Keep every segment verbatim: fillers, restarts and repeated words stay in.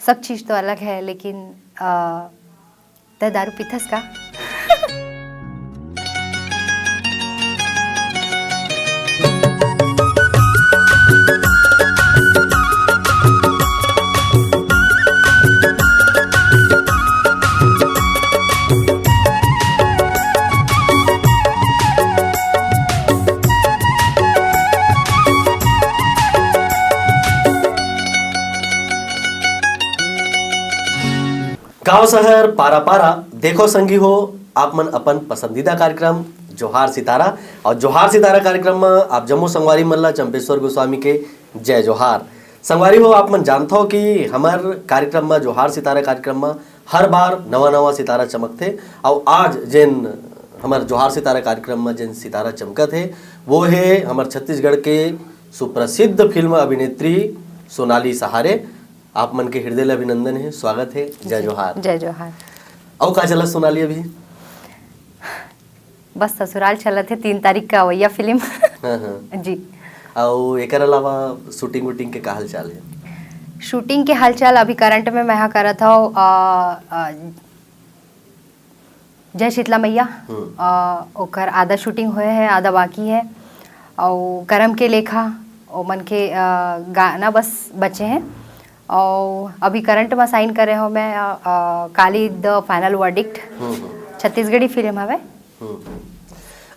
सब चीज तो अलग है, लेकिन अ, तै दारू पीथस का? गांव शहर पारा पारा। देखो संगी हो, आप मन अपन पसंदीदा कार्यक्रम जोहार सितारा, और जोहार सितारा कार्यक्रम में आप जम्मो संगवारी मन ला चंपेश्वर गोस्वामी के जय जोहार। संगवारी हो, आप मन जानथो कि हमर कार्यक्रम में, जोहार सितारा कार्यक्रम में हर बार नवा नवा सितारा चमकथे, और आज जेन हमर जोहार सितारा कार्यक्रम में जेन सितारा चमकत हे, वो हे हमर छत्तीसगढ़ के सुप्रसिद्ध फिल्म अभिनेत्री सोनाली सहारे। आप मन के हृदय ले अभिनंदन हे, स्वागत हे। जय जोहार। जय जोहार। अउ का चलत सोनाली अभी? बस ससुराल चलत हे, तीन तारीख का अवैया फिल्म। हाँ, हाँ। जी। अउ एकर अलावा शूटिंग वूटिंग के का हालचाल हे? शूटिंग के हालचाल अभी करंट में मैं हा करत हव, अ, अ, जय शीतला मैया। हम्म। अ, ओकर आधा शूटिंग होए हे, आधा बाकी हे। अउ करम के लेखा ओमन के, अ, गाना बस बचे हे। अउ अभी करंट में साइन करे हो मैं, अ, अ, काली द फाइनल वर्डिक्ट। हम्म, हम्म। छत्तीसगढ़ी फिल्म हवे। हम्म, हम्म।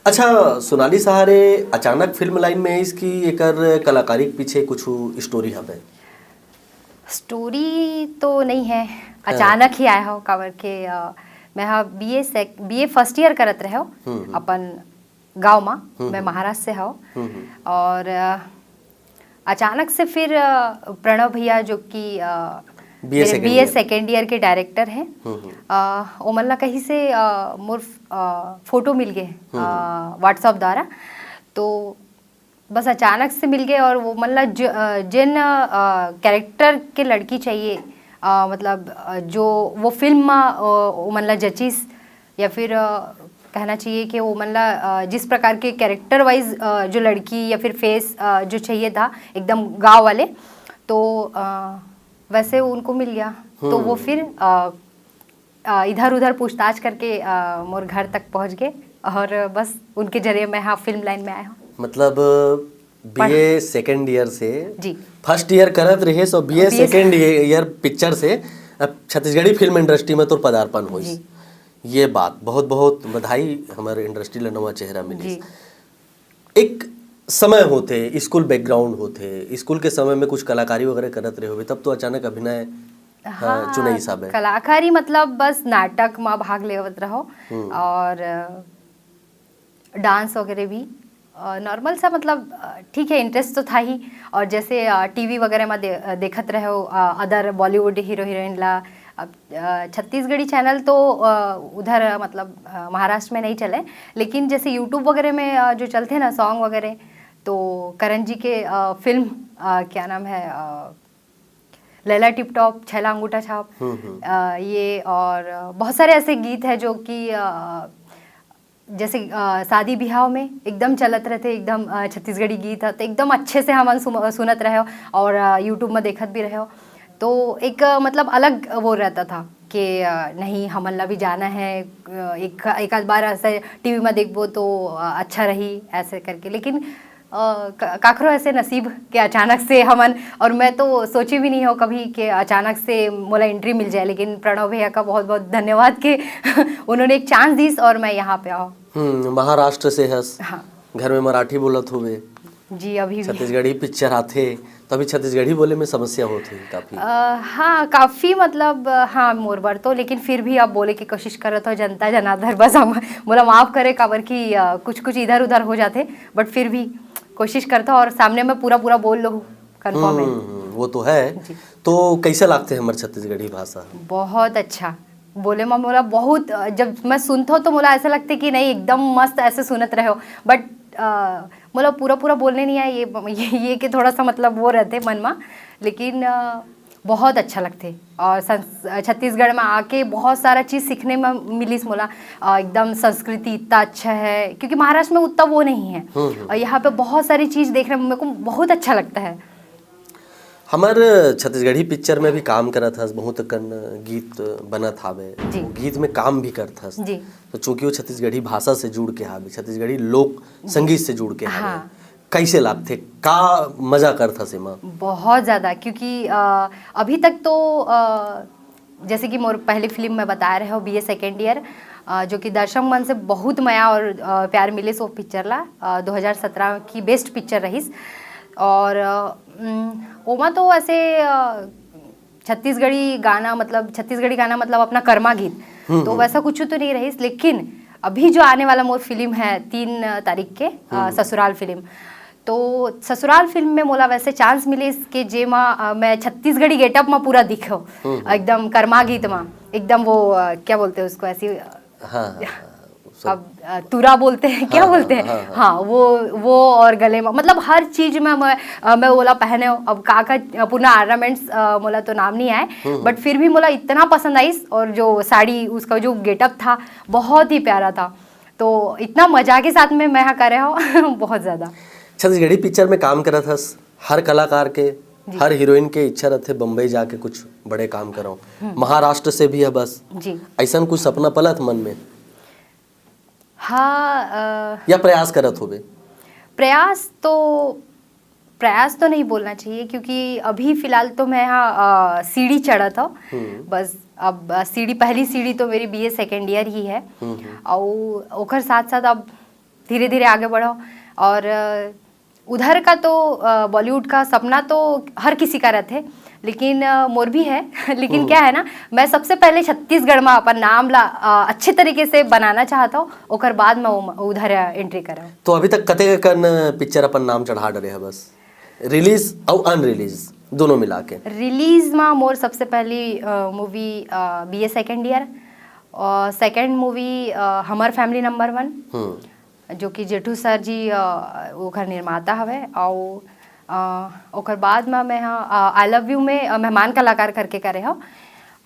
अच्छा, सोनाली सहारे अचानक फिल्म लाइन में आइस कि एकर कलाकारी के पीछे कुछ स्टोरी हवे? स्टोरी तो नहीं है, हाँ। अचानक ही आए हो, काबर के, अ, मैं हा बीए सेक-, बीए फर्स्ट ईयर करत रहे हो हम्म, हम्म। अपन गांव में। हम्म, मैं हम्म। महाराष्ट्र से हव। हम्म, हम्म। और, अ, अचानक से फिर, अ, प्रणव भैया जो कि, अ, बीए मेरे second BA year. Second year के डायरेक्टर हैं। हम्म, हम्म। अ, ओमन ला कहीं से, अ, मोर, अ, फोटो मिल गए, हम्म, हम्म। अ, WhatsApp द्वारा। तो बस अचानक से मिल गए और वो मन ला ज-, अ, जेन, अ, कैरेक्टर के लड़की चाहिए, अ, मतलब, अ, जो वो फिल्म में, अ, वो मन ला जचिस या फिर, अ, कहना चाहिए कि वो मन ला, अ, जिस प्रकार के कैरेक्टर वाइज, अ, जो लड़की या फिर फेस, अ, जो चाहिए था एकदम गाँव वाले, तो, अ, वैसे उनको मिल गया। तो वो हम्म। फिर, अ, अ, इधर उधर पूछताछ करके, अ, मोर घर तक पहुंच गए और बस उनके जरिए मैं, हाँ, फिल्म लाइन में आया हूँ। मतलब बीए सेकंड ईयर से जी। फर्स्ट ईयर करत रहे, so BA BA second year picture से अब छत्तीसगढ़ी फिल्म इंडस्ट्री में तोर पदार्पण होइस। जी। ये बात बहुत बहुत बधाई, हमारे इंडस्ट्री ला नवा चेहरा मिलिस। जी। एक समय होथे, स्कूल बैकग्राउंड होथे, स्कूल के समय में कुछ कलाकारी वगैरह करत रहे होबे, तब तो अचानक अभिनय, अ, हाँ, चुनई हिसाब है। कलाकारी मतलब बस नाटक में भाग लेवत रहो हम्म। और, अ, डांस वगैरह भी, अ, नॉर्मल सा, मतलब, अ, ठीक है, इंटरेस्ट तो था ही। और जैसे, अ, टीवी वगैरह में दे-, अ, देखत रहे हो, अ, अदर बॉलीवुड हीरो हीरोइन ला, अब, अ, छत्तीसगढ़ी चैनल तो, अ, उधर, मतलब, अ, महाराष्ट्र में नहीं चले, लेकिन जैसे YouTube वगैरह में, अ, जो चलते हैं ना सॉन्ग वगैरह, तो करण जी के, अ, फिल्म, अ, क्या नाम है, अ, लैला टिप टॉप, छैला अंगूठा छाप, हम्म, हम्म। अ, ये और, अ, बहुत सारे ऐसे गीत हैं जो कि, अ, जैसे, अ, शादी ब्याह में एकदम चलत रहते, एकदम, अ, छत्तीसगढ़ी गीत है, तो एकदम अच्छे से हमन सुम-, सुनत रहे हो और, अ, YouTube में देखत भी रहे हो। तो एक, अ, मतलब, अलग वो रहता था कि, अ, नहीं, हमन ला भी जाना है, अ, एक, एक आध बार ऐसे टीवी में देखबो तो, अ, अच्छा रही, ऐसे करके। लेकिन, अ, क-, काकरो ऐसे नसीब के अचानक से हमन, और मैं तो सोची भी नहीं हो कभी कि अचानक से मोला एंट्री मिल जाए, लेकिन प्रणव भैया का बहुत बहुत धन्यवाद कि उन्होंने एक चांस दीस और मैं यहाँ पे आऊँ। हम्म, महाराष्ट्र से हस। हाँ। घर में मराठी बोलत होवे। जी, अभी भी। छत्तीसगढ़ी पिक्चर आथे, तो अभी छत्तीसगढ़ी बोले में समस्या होत होही काफी। अ, हाँ, काफी, मतलब, अ, हाँ, मोर बर तो, लेकिन फिर भी अब बोले के कोशिश करत हो, जनता जनार्दन बस हम, मोला माफ करे, काबर कि, अ, कुछ-कुछ इधर-उधर हो जाथे, but फिर भी कोशिश करत हो और सामने में पूरा-पूरा बोल लो, confirm है। हम्म, हम्म, वो तो है। जी। तो कैसे लागथे हमर छत्तीसगढ़ी भाषा? बहुत अच्छा। बोले म मोला बहुत, अ, जब मैं सुनत हूँ तो मोला ऐसा लगता है कि नहीं, एकदम मस्त ऐसे सुनत रहे हो। But, अ, मोला पूरा पूरा बोलने नहीं आए, ये, ये, ये कि थोड़ा सा, मतलब, वो रहते मन में, लेकिन, अ, बहुत अच्छा लगते। और संस-, छत्तीसगढ़ में आके बहुत सारा चीज़ सीखने में मिलिस मोला, अ, एकदम संस्कृति इतना अच्छा है, क्योंकि महाराष्ट्र में उतना वो नहीं है। हम्म, हम्म। और यहाँ पे बहुत सारी चीज़ देखने में मेरे को बहुत अच्छा लगता है। हमर छत्तीसगढ़ी पिक्चर में भी काम करत हस, बहुत कन गीत बनत हावे, जी। वो गीत में काम भी करत हस। जी। तो चूंकि वो छत्तीसगढ़ी भाषा से जुड़ के हावे, छत्तीसगढ़ी लोक संगीत से जुड़ के हावे, हाँ। कैसे लागथे, का मजा करत हस एमा? बहुत ज़्यादा, क्योंकि अ, अभी तक तो अ, जैसे कि मोर पहली फिल्म में बताए रहे हो, बी ए सेकेंड ईयर, जो कि दर्शक मन से बहुत मया और अ, प्यार मिलिस वो पिक्चर ला। अ, दो हज़ार सत्रह की बेस्ट पिक्चर रहिस। और अ, उम, ओमा तो ऐसे अ, छत्तीसगढ़ी गाना, मतलब छत्तीसगढ़ी गाना मतलब अपना कर्मा गीत, तो वैसा कुछ तो नहीं रहिस। लेकिन अभी जो आने वाला मोर फिल्म है तीन तारीख के, अ, ससुराल फिल्म, तो ससुराल फिल्म में मोला वैसे चांस मिलिस कि जेमा अ, मैं छत्तीसगढ़ी गेटअप में पूरा दिखो, एकदम कर्मा गीत में, एकदम वो अ, क्या बोलते हैं उसको, ऐसी अ, हाँ, हाँ, हाँ, सब अब अ, तुरा बोलते हैं, क्या हाँ, बोलते हैं? हाँ, हाँ। हाँ, वो वो और गले में, मतलब हर चीज में मैं अ, मैं ओला पहने हूँ। अब का का अ, पूरा ऑर्नामेंट्स मोला तो नाम नहीं आए, बट फिर भी मोला इतना पसंद आइस। और जो साड़ी, उसका जो गेटअप था, बहुत ही प्यारा था। तो इतना मजा के साथ में मैं यहाँ करे हो बहुत ज्यादा। छत्तीसगढ़ी पिक्चर में काम करत हस, हर कलाकार के, हर हीरोइन के इच्छा रहथे बम्बई जाके कुछ बड़े काम करो। महाराष्ट्र से भी है बस, जी। ऐसा कुछ सपना पलत मन में हाँ, अ, या प्रयास करत होबे? प्रयास तो प्रयास तो नहीं बोलना चाहिए, क्योंकि अभी फिलहाल तो मैं यहाँ अ, सीढ़ी चढ़त हूँ। बस अब अ, सीढ़ी, पहली सीढ़ी तो मेरी बी ए सेकेंड ईयर ही है। और ओकर साथ साथ अब धीरे धीरे आगे बढ़ो। और अ, उधर का तो अ, बॉलीवुड का सपना तो हर किसी का रहते, लेकिन अ, मोर भी है। लेकिन क्या है ना, मैं सबसे पहले छत्तीसगढ़ में अपन नाम ला अ, अच्छे तरीके से बनाना चाहता हूँ, ओकर बाद मैं उम- उधर एंट्री करब। तो अभी तक कते कन पिक्चर अपन नाम चढ़ा डरे है बस, रिलीज और अनरिलीज दोनों मिला के? रिलीज में मोर सबसे पहली मूवी बी ए सेकेंड ईयर, और सेकेंड मूवी हमर फैमिली नंबर वन, हम्म। जो कि जेठू सर जी अ, ओकर निर्माता हवे। और अ, ओकर बाद में मैं आई लव यू में अ, मेहमान कलाकार करके करे हव।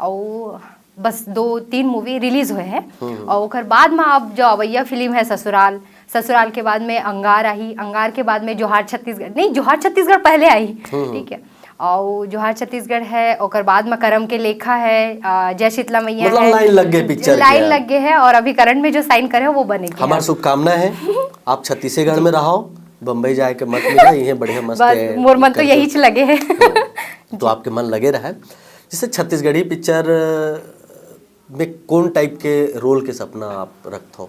और बस दो तीन मूवी रिलीज हुए हैं। और ओकर बाद में अब जो अवैया फिल्म है ससुराल, ससुराल के बाद में अंगार आई, अंगार के बाद में जोहार छत्तीसगढ़, नहीं, जोहार छत्तीसगढ़ पहले आई, ठीक है। और जोहार छत्तीसगढ़ है, ओकर बाद में करम के लेखा है, अ, जय शीतला मैया मतलब है। लाइन लग गए पिक्चर के लाइन अब। लग गए है, और अभी करंट में जो साइन करे हो वो बने के हमार है। शुभकामना है, आप छत्तीसगढ़ में रहो, बम्बई जाए के मत मिला, यही बढ़िया मस्त बस है, मोर मन तो करके। यही च लगे है। तो आपके मन लगे रहे। जैसे छत्तीसगढ़ी पिक्चर में कौन टाइप के रोल के सपना आप रखत हो?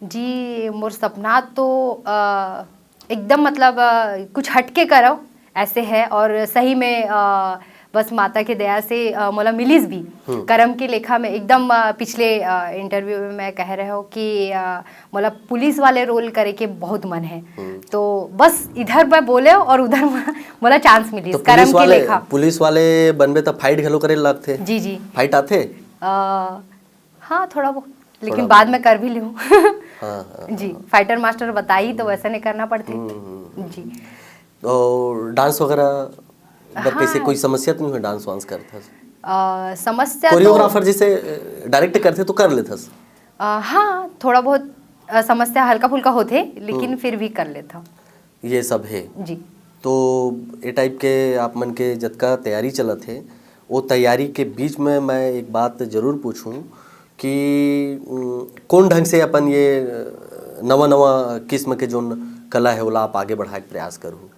जी, मोर सपना तो अ, एकदम मतलब अ, कुछ हटके करो ऐसे है, और सही में अ, बस माता के दया से अ, मोला मिलिस भी करम के लेखा में। एकदम अ, पिछले इंटरव्यू में मैं कह रहे हो कि अ, मोला पुलिस वाले रोल करे के बहुत मन है, तो बस इधर मैं बोले और उधर म- मोला चांस मिलिस तो करम पुलिस के वाले, लेखा। पुलिस वाले बनबे तो फाइट घलो करे लगथे। जी, जी। फाइट आथे? अ, हाँ, थोड़ा बहुत, लेकिन बाद में कर भी लूँ। हाँ, हाँ। जी, फाइटर मास्टर बताई तो वैसे नहीं करना पड़ती। जी। और डांस वगैरह बर कैसे, कोई समस्या तो नहीं हुई डांस वांस करत हस? अ, समस्या तो कोरियोग्राफर जैसे डायरेक्ट करथे तो कर लेथस? अ, हाँ, थोड़ा बहुत अ, समस्या हल्का फुल्का होथे, लेकिन फिर भी कर लेथव। ये सब है। जी। तो ये टाइप के आप मन के जतका तैयारी चलत है, वो तैयारी के बीच में मैं एक बात जरूर पूछूं कि उम, कौन ढंग से अपन ये अ, नवा नवा किस्म के जोन कला है, ओला आप आगे बढ़ाए के प्रयास करू?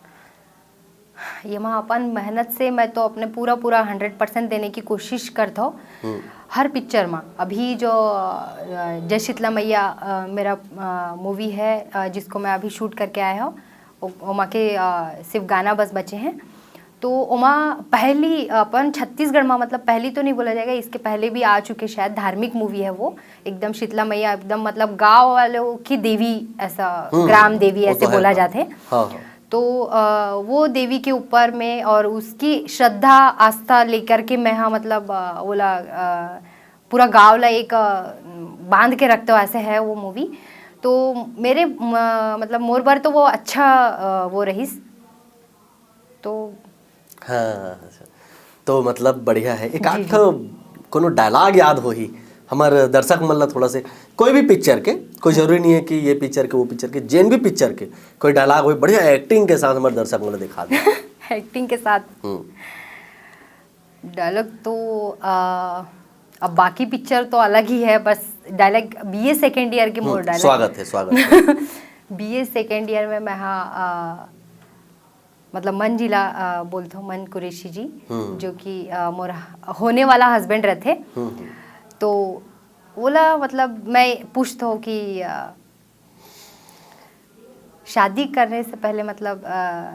ये मैं अपन मेहनत से, मैं तो अपने पूरा पूरा हंड्रेड परसेंट देने की कोशिश करता हूँ हर पिक्चर में। अभी जो अ, जय शीतला मैया अ, मेरा मूवी है, अ, जिसको मैं अभी शूट करके आया हूँ, ओ- ओमा के अ, सिर्फ गाना बस बचे हैं। तो ओमा पहली अपन छत्तीसगढ़ में, मतलब पहली तो नहीं बोला जाएगा, इसके पहले भी आ चुके शायद, धार्मिक मूवी है वो। एकदम शीतला मैया, एकदम मतलब गांव वालों की देवी, ऐसा ग्राम देवी वो ऐसे तो है, बोला हाँ। जाते हैं। हाँ, हाँ। तो अ, वो देवी के ऊपर में और उसकी श्रद्धा आस्था लेकर के मैं, हाँ, मतलब अ, ओला अ, पूरा गांव ला एक अ, बांध के रखते हो, ऐसे है वो मूवी। तो मेरे म- मतलब मोर बर तो वो अच्छा अ, वो रहीस। तो हाँ, अच्छा। तो मतलब बढ़िया है। एक आध ठो कोनो डायलॉग याद होही हमार दर्शक मन ला थोड़ा से, कोई भी पिक्चर के, कोई जरूरी नहीं है कि ये पिक्चर के, वो पिक्चर के, जेन भी पिक्चर के कोई डायलॉग होही, बढ़िया एक्टिंग के साथ हमार दर्शक मन ला दिखा दे। एक्टिंग के साथ। हम्म। डायलॉग तो आ, अब बाकी पिक्चर तो अलग ही है, बस डायलॉग बीए सेकेंड ईयर के मोर हम्म, डायलॉग। स्वागत है, स्वागत है। बीए सेकेंड ईयर में मैं हा आ, मतलब मंजिला आ, बोलथो, मन कुरैशी जी, हम्म। जो कि आ, मोर होने वाला हस्बैंड रहथे। हम्म, हम्म। तो ओला मतलब मैं पूछथो कि आ, शादी करने से पहले मतलब आ,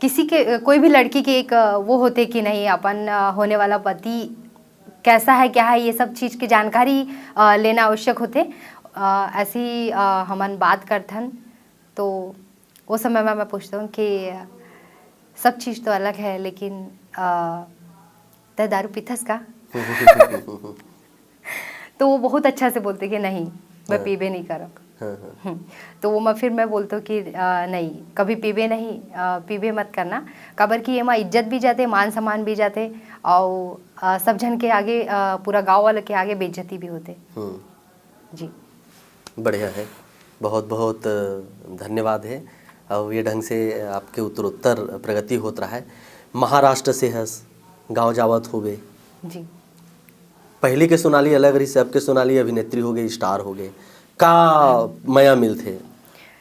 किसी के, कोई भी लड़की के एक आ, वो होथे कि नहीं, अपन आ, होने वाला पति कैसा है, क्या है, ये सब चीज़ की जानकारी आ, लेना आवश्यक होथे। आ, ऐसे ही आ, हमन बात करथन, तो वो समय में मैं पूछता हूँ कि आ, सब चीज़ तो अलग है, लेकिन आ, तै दारू पीथस का? तो वो बहुत अच्छा से बोलते कि नहीं, मैं हाँ। पीबे नहीं करब। हाँ, हाँ। हम्म, तो वो मैं फिर मैं बोलता हूँ कि आ, नहीं, कभी पीबे नहीं, आ, पीबे मत करना, काबर कि एमा इज्जत भी जाते, मान सम्मान भी जाते, और आ, सब झन के आगे, आ, पूरा गांव वाले के आगे बेइज्जती भी होते। हम्म। जी। बढ़िया है, बहुत बहुत अ, धन्यवाद है। और ये ढंग से आपके उत्तरोत्तर प्रगति होत रहा है। महाराष्ट्र से हस, गांव जावत होबे। जी। पहले के सोनाली अलग रही से, अब के सोनाली अभिनेत्री हो गई, स्टार हो गए। का मया मिलथे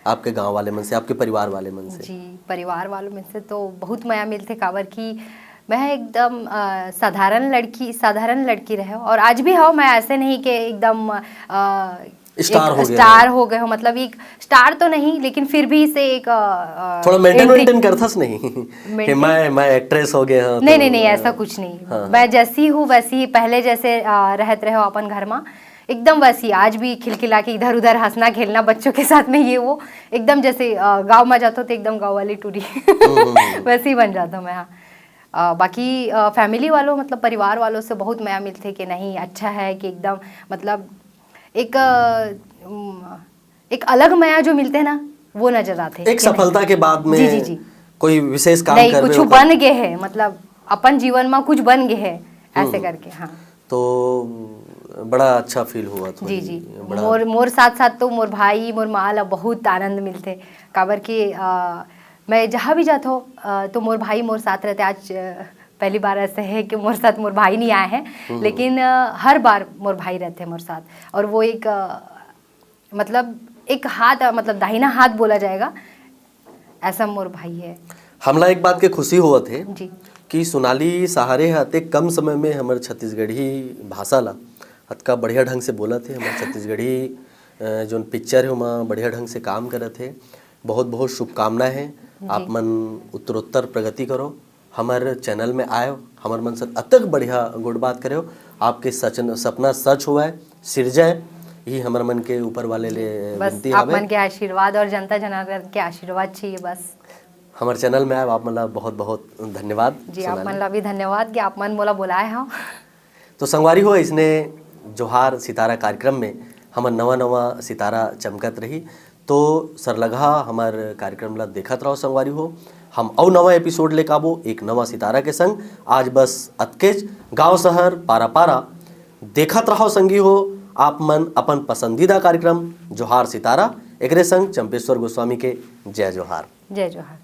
आपके गांव वाले मन से, आपके परिवार वाले मन से? जी, परिवार वालों में से तो बहुत मया मिलथे, काबर कि मैं एकदम आ, साधारण लड़की, साधारण लड़की रहे, और आज भी हूँ। मैं ऐसे नहीं कि एकदम आ, स्टार हो गए स्टार हो। हो गए हो, मतलब एक स्टार तो नहीं, लेकिन फिर भी से एक आ, आ, थोड़ा मेंटेन entry- वेंटेन करथस नहीं कि Maintain- मैं मैं एक्ट्रेस हो गया हूँ, नहीं तो, नहीं नहीं, अ, ऐसा कुछ नहीं। हाँ। मैं जैसी हूँ वैसी ही, पहले जैसे आ, रहत रहे हो अपन घर में, एकदम वैसी। आज भी खिलखिला के इधर उधर हंसना खेलना बच्चों के साथ में, ये वो एकदम जैसे आ, गाँव में जाता तो एकदम गाँव वाली टूरी वैसे ही बन जाता मैं। हाँ। आ, बाकी फैमिली वालों, मतलब परिवार वालों से बहुत मया मिलथे कि नहीं, अच्छा है कि एकदम मतलब एक आ, उम, एक अलग मया जो मिलथे ना, वो नजर आथे। एक सफलता के बाद में जी, जी, जी। कोई विशेष काम नहीं, करबे कुछ ओकर- बन गए है, मतलब अपन जीवन में कुछ बन गए है, ऐसे करके। हाँ। तो बड़ा अच्छा फील हुआ था। जी जी। बड़ा मोर मोर साथ साथ तो मोर भाई, मोर माँ ला बहुत आनंद मिलथे, काबर कि आ, मैं जहाँ भी जात हूँ आ, तो मोर भाई मोर साथ रहते। आज आ, पहली बार ऐसे है कि मोर साथ मोर भाई नहीं आए हैं, लेकिन आ, हर बार मोर भाई रहते हैं मोर साथ। और वो एक आ, मतलब एक हाथ, मतलब दाहिना हाथ बोला जाएगा, ऐसा मोर भाई है। हमला एक बात के खुशी होवत हे जी। कि सोनाली सहारे ह अतेक कम समय में हमर छत्तीसगढ़ी भाषा ला अतका बढ़िया ढंग से बोलत हे। हमर छत्तीसगढ़ी अ, जोन पिक्चर हे ओमा बढ़िया ढंग से काम करत हे। बहुत बहुत शुभकामना हे। आप मन उत्तरोत्तर प्रगति करो, हमर चैनल में आयो, हमर मन से अतक बढ़िया गोठ बात करो, आपके सचन सपना सच होवय, सिरजय, यही हमर मन के ऊपर वाले ले बस विनती आप हवे। मन के आशीर्वाद और जनता जनार्दन के आशीर्वाद चाहिए बस। हमर चैनल में आए, आप मन ला बहुत बहुत धन्यवाद जी, आप सोनाली। मन ला भी धन्यवाद कि आप मन मोला बुलाए हो। तो संगवारी हो, इसने जोहार सितारा कार्यक्रम में हमर नवा नवा सितारा चमकत रही। तो सरलगहा हमर कार्यक्रम ला देखत रहो संगवारी हो। हम अउ नवा एपिसोड लेके आबो एक नवा सितारा के संग। आज बस अतकेच। गांव शहर पारा पारा देखत रहो संगी हो, आप मन अपन पसंदीदा कार्यक्रम जोहार सितारा। एकरे संग चंपेश्वर गोस्वामी के जय जोहार। जय जोहार।